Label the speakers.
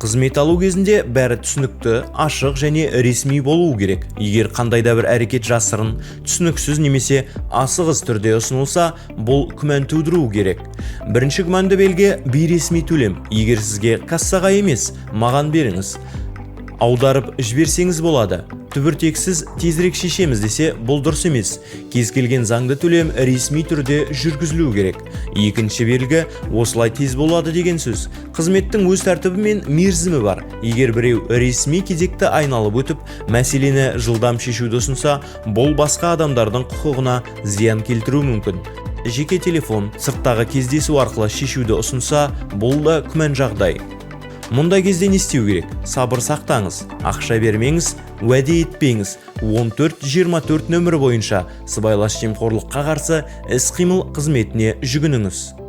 Speaker 1: Қызмет алу кезінде бәрі түсінікті, ашық және ресми болуы керек. Егер қандай да бір әрекет жасырын, түсініксіз немесе асығыс түрде ұсынылса, бұл күмән тудыруы керек. Бірінші күмәнді белгі – бейресми төлем. Егер сізге «Кассаға емес, маған беріңіз, аударып жіберсеңіз болады, түбіртексіз тезірек шешеміз» десе, бұл дұрыс емес. Кез келген заңды төлем ресми түрде жүргізілуі керек. Екінші белгі – «осылай тез болады» деген сөз. Қызметтің өз тәртібі мен мерзімі бар. Егер біреу ресми кезекті айналып өтіп, мәселені жылдам шешуді ұсынса, бұл басқа адамдардың құқығына зиян келтіруі мүмкін. Жеке телефон, сырттағы кездесу арқылы шешуді ұсынса, бұл да күмән жағдай. Мұндай кезде не істеу керек? Сабыр сақтаңыз, ақша бермеңіз, уәде етпеңіз. 1424 нөмірі бойынша сыбайлас жемқорлыққа қарсы іс-қимыл қызметіне жүгініңіз.